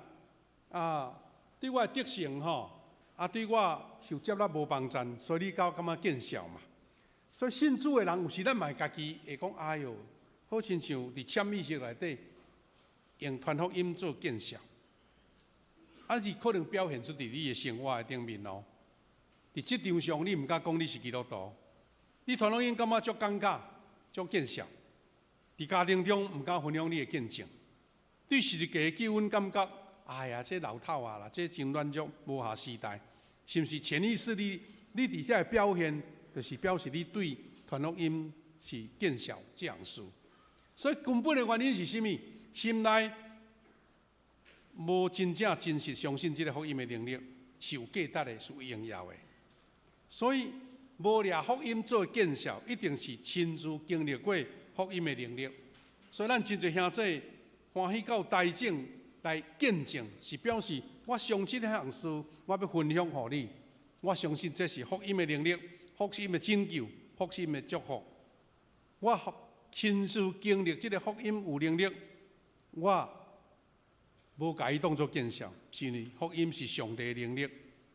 啊，對我的德性吼，啊，對我受接納無幫贊，所以你敢感覺見笑嘛？所以信主的人有時咱嘛會家己會講，哎喲，好親像佇潛意識內底用傳福音做見笑，啊是可能表現出佇你的生活的頂面哦。佇職場上，你毋敢講你是基督徒，你傳福音感覺足尷尬、足見笑。佇家庭中毋敢分享你的見證，對十字架的救恩感覺，哎呀，這老套啊啦，這真軟弱，無合時代，是毋是潛意識你佇遮的表現，就是表示你對傳福音是見笑這項事。所以根本的原因是啥物？心內無真正真實相信這个福音的能力是有價值的，是有榮耀的。所以無掠福音做見笑，一定是親自經歷過福音的能力。所以咱真濟兄弟歡喜到台頂來見證，是表示我相信這項事，我欲分享予你。我相信這是福音的能力，福音的拯救，福音的祝福。我親自經歷這个福音有能力，我無共伊當作見笑，是因為福音是上帝的能力，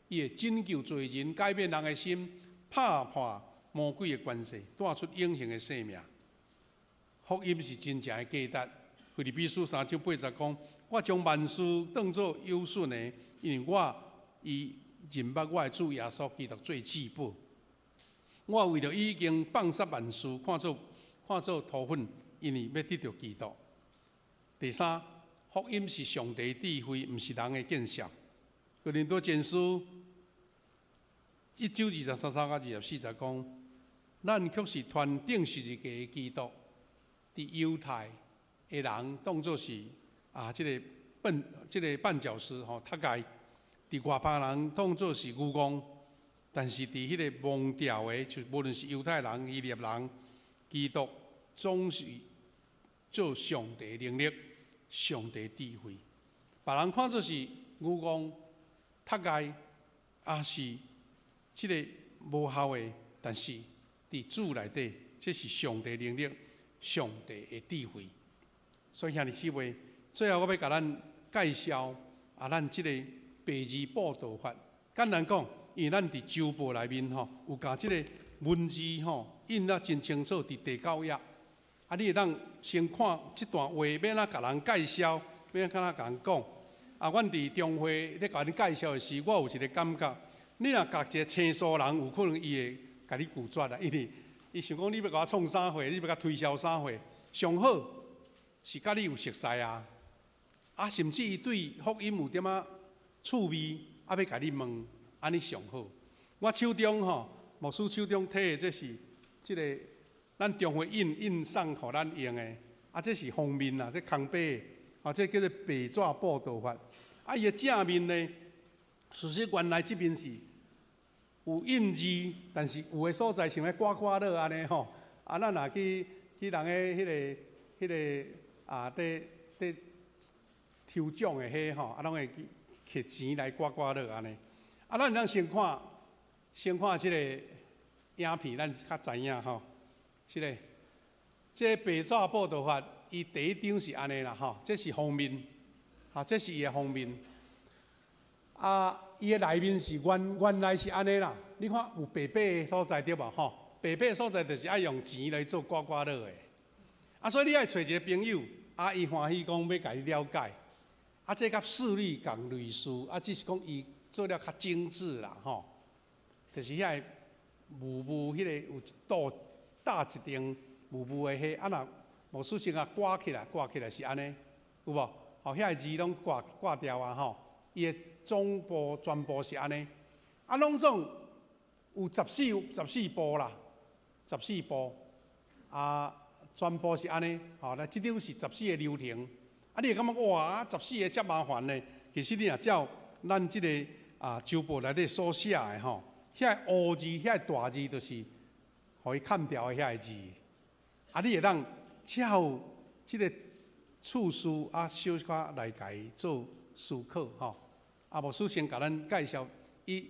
伊會拯救罪人，改變人的心，拍破魔鬼的權勢，帶出永恆的生命。福音是真正的價值。腓立比書3章8節講：我將萬事當作有損的，因為我以認捌我的主耶穌基督做至寶。我為著伊已經放捨萬事，看做塗糞，因為欲得著基督。第三，福音是上帝智慧，毋是人的見笑。哥林多前書1章23節到24節講，咱卻是傳釘十字架的基督，佇猶太的人當作是啊，這个笨，這个絆腳石吼，踢界；佇外邦人當作是愚戇，但是佇彼个蒙召的，就無論是猶太人、希臘人，基督總是做上帝能力、上帝智慧。別人看做是愚戇、踢界，抑是這个無效的，但是佇主內底，這是上帝能力、上帝的智慧。所以兄弟姊妹，最後我欲共咱介紹啊，咱這个白字布道法。簡單講，因為咱佇週報內面吼，有共這个文字吼印得真清楚，佇第九頁。啊，你會當先看這段話，欲按怎共人介紹，欲按怎共人講。啊，阮佇中會咧共恁介紹的時，我有一个感覺，你若共一个生疏人，有可能伊會共你拒絕啦，因為伊想講你欲共我創啥貨，你欲共推銷啥貨，上好是佮你有熟似啊，啊，甚至伊對福音有點仔趣味，啊，欲共你問，按呢上好。我手中吼，牧師手中提的這是這个咱中會印印送予咱用的，啊，這是封面啦，這空白的，啊，這叫做白紙布道法。啊，伊的正面呢，事實原來這邊是有印字，但是有的所在像咧刮刮樂按呢吼，啊，咱若去人的彼个啊，佇抽獎的彼吼，啊，攏會去摕錢來刮刮樂按呢。啊，咱通先看這个影片，咱較知影吼。是咧，這个白紙布道法，伊第一張是按呢啦吼，這是封面，哈，這是伊的封面。啊，伊的內面是原來是按呢啦，你看有白白的所在對無吼？白白的所在就是愛用錢來做刮刮樂的。啊，所以你愛揣一个朋友，啊，伊歡喜講欲共你了解，啊，這佮視力仝類似，啊，只是講伊做了較精緻啦吼。就是遐个霧霧，彼个有一道搭一層霧霧的彼，啊若無事先共掛起來，掛起來是按呢，有無？吼，遐个字攏掛掛掉啊吼，伊的總部全部是按呢，啊，攏總有14部啦，十四部，啊，全部是按呢，吼，來這張是十四个流程，啊，你會感覺哇，十四个遮麻煩呢？其實你若照咱這个啊週報內底所寫的吼，遐个烏字、遐个大字，就是予伊砍掉的遐个字，啊，你會當照這个次序啊，小可來共伊做思考吼。啊，牧師先共咱介紹，伊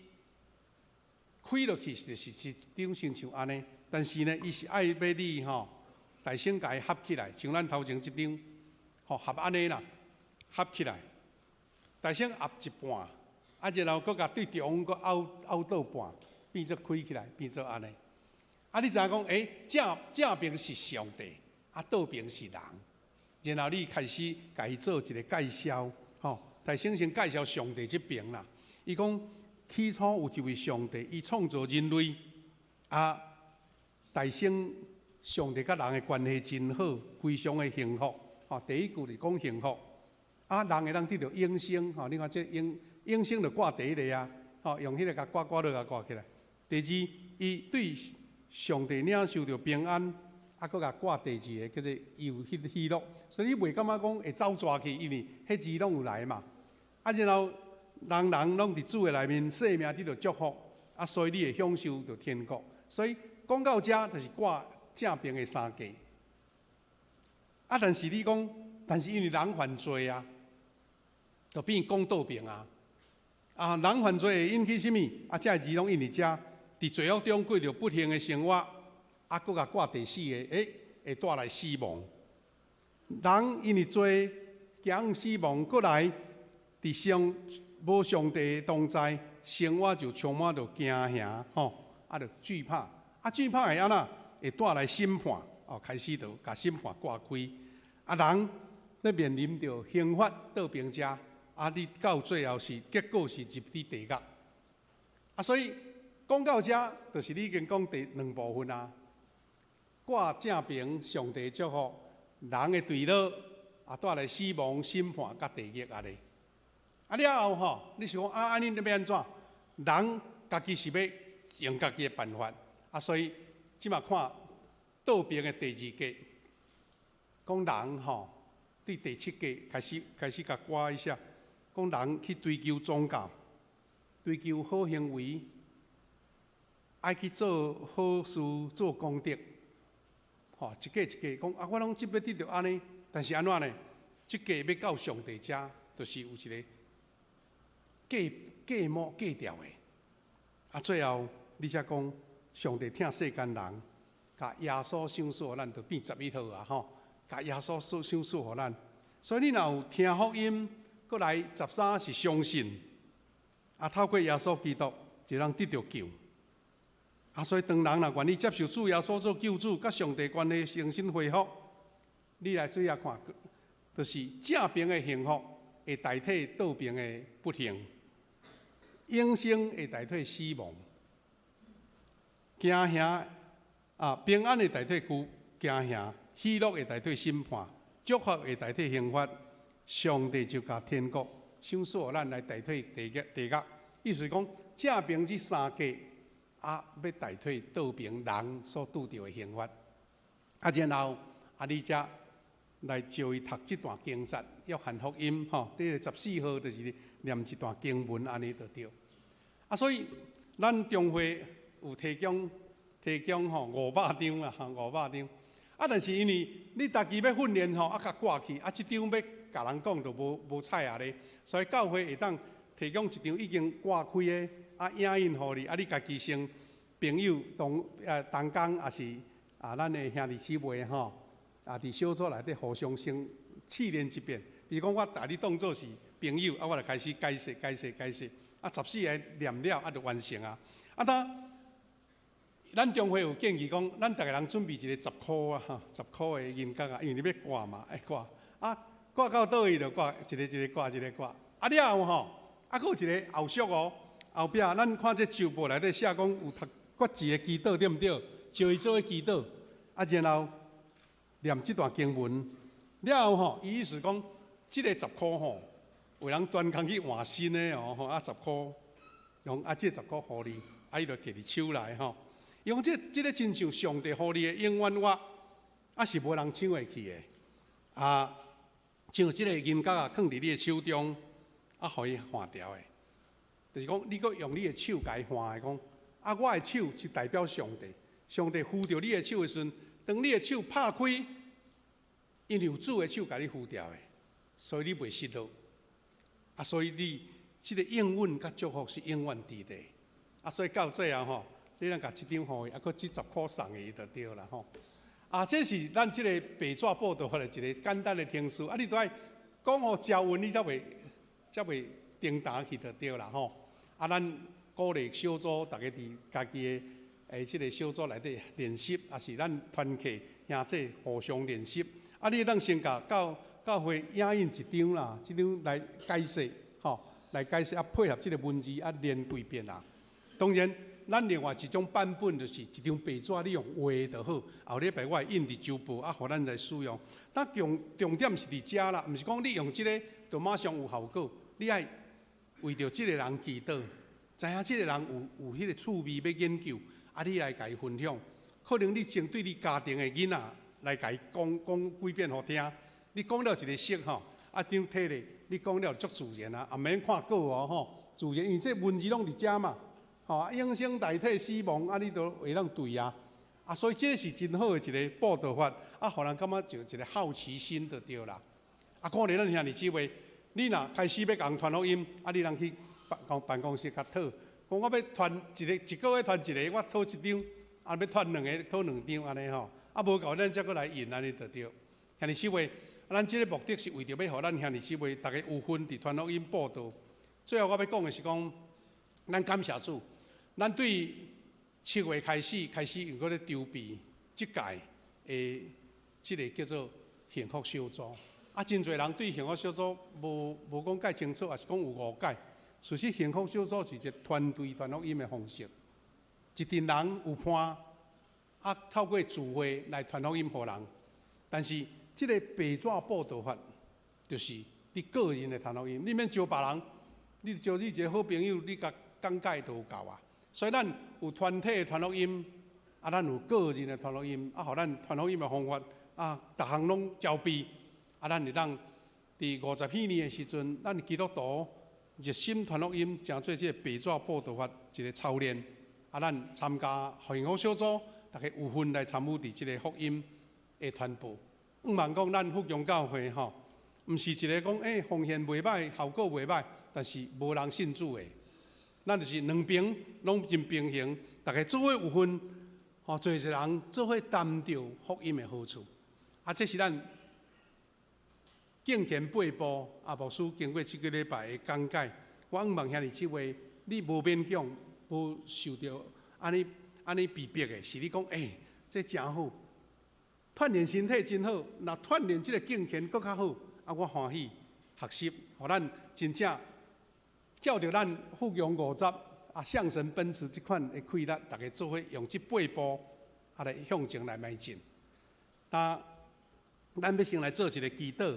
開落去就是一張親像按呢，但是呢，伊是愛欲你吼，大聲共伊合起來，像咱頭前這張，吼合按呢啦，合起來，大聲合一半，啊，然後閣共對中閣拗拗倒半，變做開起來，變做按呢。啊，你知影講，欸，正正邊是上帝，啊，倒邊是人。然後你開始共伊做一個介紹，吼，大先先介紹上帝這邊啦。伊講起初有一位上帝，伊創造人類，啊，大先上帝佮人的關係真好，非常的幸福。吼，第一句是講幸福，啊，人會當得著永生，吼，你看這永永生就掛第一个啊，吼，用彼個共掛掛落共掛起來。第二，伊對上帝領受著平安，啊，閣共掛第二个叫做有喜喜樂，所以你袂感覺講會走蛇去，因為彼字攏有來嘛。啊，然後人人攏佇主的內面，生命得著祝福，啊，所以你會享受著天國。所以講到遮，就是掛正邊的三格。啊，但是你講，但是因為人犯罪啊，就變講倒邊啊。啊，人犯罪會引起啥物？啊，這个字攏因為遮，佇罪惡中過著不幸的生活，啊，閣共掛第四个，欸，會帶來死亡。人因為罪走向死亡，閣來佇上無上帝的同在，生活就充滿著驚嚇，吼，啊，就懼怕，啊，懼怕會按怎？會帶來審判，哦，開始就共審判掛開。啊，人咧面臨著刑罰倒邊遮，啊，你到最後是結果是入佇地獄。啊，所以講到遮，就是你已經講第兩部分啊。掛正邊上帝祝福，人的墜落，啊，帶來死亡、審判佮地獄按呢。啊了後吼，你想講啊，按呢你欲按怎？人家己是欲用家己的辦法，啊，所以這馬看倒邊的第二格，講人吼，對第七格開始開始共掛一下，講人去追求宗教，追求好行為，愛去做好事、做功德，吼，一格一格講啊，我攏這欲得著按呢，但是按怎呢？這格欲到上帝遮，就是有一個隔隔膜隔掉的。啊，最後你才講上帝疼世間人，共耶穌賞賜予咱，就變11號啊吼，共耶穌賞賞賜予咱。所以你若有聽福音，閣來13是相信，啊，透過耶穌基督就通得著救。啊，所以當人若願意接受主耶穌做救主，佮上帝關係重新恢復，你來做下看，就是正邊的幸福會代替倒邊的不幸，永生會代替死亡，驚嚇啊，平安會代替苦驚嚇，喜樂會代替審判，祝福會代替刑罰，上帝就共天國賞賜予咱來代替地獄。地獄，意思講正邊這三格啊，欲代替倒邊人所拄著的刑罰。啊，然後啊，你才來招伊讀這段經節，約翰福音吼，佇個14號就是念一段經文按呢就對。啊，所以咱中會有提供提供吼500張啦，吼五百張。啊，但是因為你家己欲訓練吼，啊，共掛去，啊，這張欲共人講就無無彩啊咧。所以教會會當提供一張已經掛開的，啊，影印予你，啊，你家己先朋友同同工，抑是啊，咱的兄弟姊妹吼，啊，佇小組內底互相先試練一遍。比如講，我共你當做是朋友，啊，我就開始解釋、解釋、解釋。啊，14個念了，啊，就完成啊。啊，當咱中會有建議講，咱逐个人準備一個十箍啊，十箍的銀角啊，因為你欲掛嘛，愛掛。啊，掛到佗位就掛，一个一個掛，一個掛。啊了後吼，啊，閣有一個後續哦，後壁咱看這週報內底寫講有讀決志的祈禱對毋對？招伊做伙祈禱，啊，然後念這段經文了後吼，伊意思講，這個十箍吼，有人專工去換新的哦，吼啊十箍，用啊這十箍予你，啊伊就提佇手內吼。伊講這這个親像上帝予你的永遠活，啊是無人搶會去的。啊，像這个銀角仔囥佇你的手中，啊，予伊換掉的，就是講你閣用你的手共伊換的講，啊，我的手是代表上帝，上帝扶著你的手的時陣，當你的手拍開，因為有主的手共你扶牢的，所以你袂失落。啊，所以你這个應允佮祝福是永遠佇咧。啊，所以到最後吼，你通共這張予伊，啊，閣這十箍送伊就對啦吼。啊，這是咱這个白紙報道法的一个簡單的程序。啊，你都愛講予招穩，你才袂才袂叮當去就對啦吼。啊，咱鼓勵小組逐家佇家己的這个小組內底練習，抑是咱團契兄弟互相練習。啊，你會當先共教會影印一張啦，這張來解釋吼，來解釋啊，配合這个文字啊，練幾遍啦。當然，咱另外一種版本就是一張白紙，你用畫就好。後禮拜我會印佇週報啊，予咱來使用。但重點是佇遮啦，毋是講你用這个就馬上有效果。你愛為著這个人祈禱，知影這个人有彼个趣味欲研究，啊，你來共伊分享。可能你先對你家庭的囡仔來共伊講講幾遍予聽。你講了一个熟吼，啊，張體咧，你講了足自然啊，也免看稿哦吼，自然，因為這文字攏佇遮嘛，吼，永生代替死亡，啊，你都會當對啊，啊，所以這是真好的一个佈道法，啊，予人感覺就一个好奇心就對啦。啊，鼓勵咱兄弟姊妹，你若開始欲共人傳福音，啊，你通去辦公室共討，講我欲傳一个，一个月傳一个，我討一張，啊，欲傳兩个，討兩張按呢吼，啊，無夠咱才閣來印按呢就對。兄弟姊妹，咱這个目的是為著欲予咱兄弟姊妹逐家有份佇傳福音佈道。最後我欲講的是講，咱感謝主，咱對7月開始用閣咧籌備這屆的這个叫做幸福小組。啊，真濟人對幸福小組無講介清楚，抑是講有誤解。事實幸福小組是一個團隊傳福音的方式，一群人有伴，啊，透過聚會來傳福音予人。但是這个白紙佈道法，就是你個人的傳福音，你免招別人，你招你一个好朋友，你共講解就有夠啊。所以咱有團體的傳福音，啊，咱有個人的傳福音，啊，予咱傳福音的方法，啊，逐項攏齊備，啊，咱會當佇50幾年的時陣，咱基督徒熱心傳福音，成做這个白紙佈道法一個操練，啊，咱參加幸福小組，逐家有份來參與佇這个福音的傳播。向望講，咱福強教會吼，毋是一个講奉獻袂䆀，效果袂䆀，但是無人信主的。咱就是兩邊攏真平衡，逐家做伙有份，吼，濟濟人做伙擔著福音的好處。啊，這是咱敬虔八步啊，牧師經過這幾禮拜的講解，我向望兄弟姊妹，你無勉強，無受著按呢按呢被逼的，是你講這誠好，鍛鍊身體真好，若鍛鍊這个敬虔閣較好，啊，我歡喜學習，予咱真正照著咱福強50啊，向神奔馳這款的氣力，逐家做伙用這八步啊來向前來邁進。那咱欲先來做一个祈禱，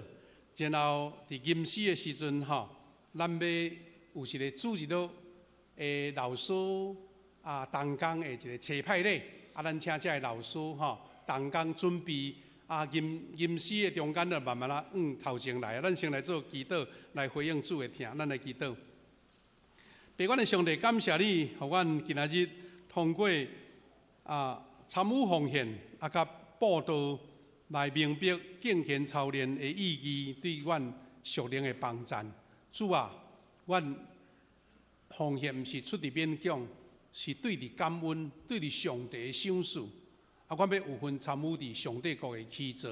然後佇吟詩的時陣吼，咱欲有一个主日的老師啊，同工的一个差派禮，啊，咱請這个老師吼，同工準備啊，吟詩的中間就慢慢仔向頭前來，咱先來做祈禱，來回應主的疼，咱來祈禱。父阮的上帝，感謝你，予阮今仔日通過啊參與奉獻啊，佮佈道來明白敬虔操練的意義，對阮屬靈的幫贊。主啊，阮奉獻毋是出佇勉強，是對佇感恩，對佇上帝的賞賜。啊，阮欲有份參與佇上帝國的起造，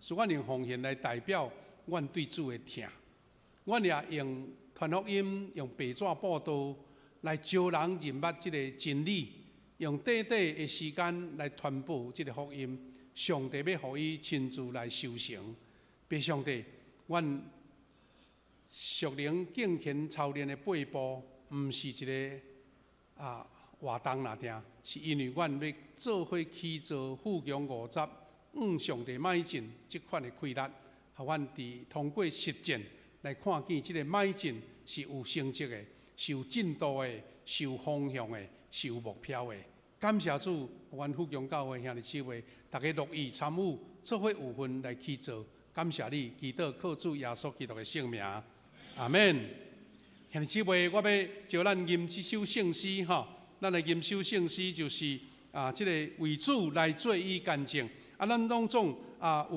所以阮用奉獻來代表阮對主的疼。阮也用傳福音，用白紙佈道來招人認捌這个真理，用短短的時間來傳播這个福音。上帝欲予伊親自來修成。父上帝，阮屬靈敬虔操練的八步，毋是一个啊活動爾爾，是因為阮欲做伙起造富強50，向上帝邁進這款的氣力，予阮佇通過實踐來看見這个邁進是有成績的，是有進度的，是有方向的，是有目標的。感謝主，阮福強教會兄弟姊妹，逐家樂意參與，做伙有份來起造。感謝你，祈禱靠主耶穌基督的聖名，阿門。兄弟姊妹，我欲招咱吟這首聖詩吼，咱來吟首聖詩就是啊，這个為主來做伊見證。啊，咱當中啊有。